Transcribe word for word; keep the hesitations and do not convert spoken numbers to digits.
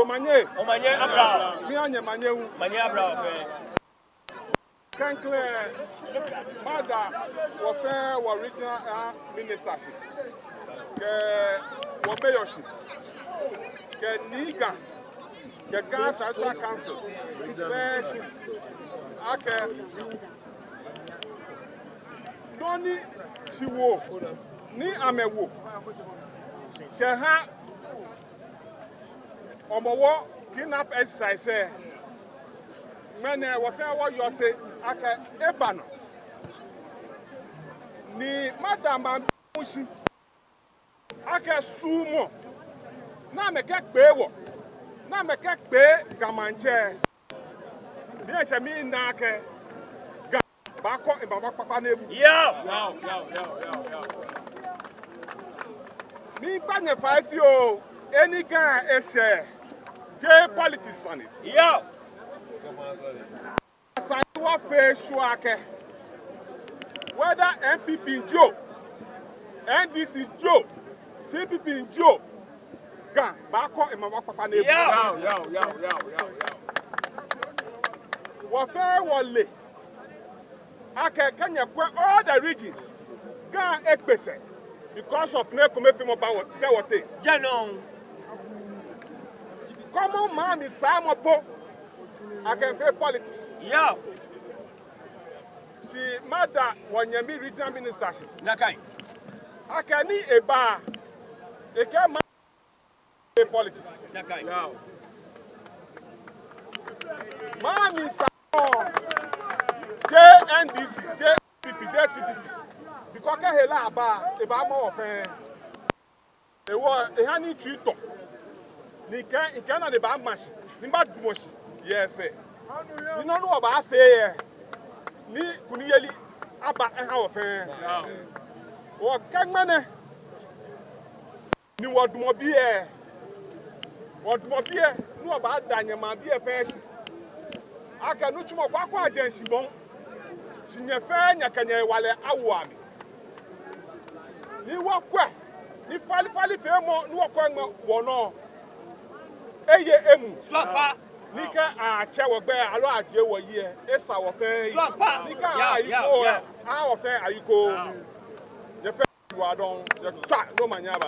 Omanye. Omanye abla. Miiha nyɛ manye hu. Manye abla wɔ fɛɛ. Klɛŋklɛŋ, mada wɔ fɛɛ wɔ regional, ah, minister shi, kɛ wɔ mayor shi, kɛ Nii Ga, kɛ Ga Traditional Council fɛɛ shi, akɛ nɔ ni shiwoo ni amɛwo kɛha Hɔmɔwɔ clean up exercise lɛ, ŋmɛnɛ wɔ fɛɛ wɔyɔse akɛ eba nɔ. Ni mada maŋbii hu shi akɛ suɔmɔ ni amɛkɛkpee wɔ, ni amɛkɛkpee Ga Maŋtsɛ, miitsɛ miina akɛ Ga baakɔ emama kpakpa ni ebu. Yao. Miikpa nyɛ fai fioo, he ni Ga eshɛ, jeee politics sane. Yao. Sane ni wɔfee sure akɛ whether N P P jio, N D C jio, C P P jio, Ga baakɔ emama kpakpa ni ebu. Yao. Wɔ fɛɛ wɔle akɛ kɛ nyɛkwɛ all the regions, Ga ekpe sɛɛ because of ni ekomefeemɔ ba wɔ, kɛ wɔteŋ. Jɛ nɔ. Kɔmɔ maŋ mli saamɔ po, akɛfee politics. Yao. Shi mada wɔnyɛmi regional minister shi. Nakai. Akɛ ni eba, ekɛɛ maŋ politics. Nakai. Maŋ mli saamɔ, jeee N D C, jeee N P P, jeee C P P. Because kɛ hela ba, ebaamɔ wɔ fɛɛ. Hewɔ, eha ni mitsui tɔ. Ni mikɛ, mikɛ nɔ ni baama shi, ni mibadamɔ shi yɛ esɛɛ. Ni nɔ ni wɔbaafee lɛ, ni kunimyeli aba eha wɔ fɛɛ. Wɔkɛ ŋmɛnɛ ni wɔdamɔ biɛ, wɔdamɔ biɛ, ni wɔbaada nyɛ maŋbii fɛɛ shi akɛ nitsumɔ ko akɔ ajɛ shi bɔ, shi nyɛ fɛɛ nyɛkɛ nyɛhewalɛ awo amli. Ni wɔkwɛ, ni falefalefeemɔ ni wɔkwɛ ŋmɛ wɔnɔ, eye emuu. Ni kɛ atsɛ wɔgbɛi aloo ajie wɔyi lɛ, esa wɔ fɛɛ yi. Ni kɛ ayi ko lɛ, aha wɔ fɛɛ ayi ko. Nyɛ fɛɛ yiwaladɔŋŋ, nyɛtswaa ni omanye aba.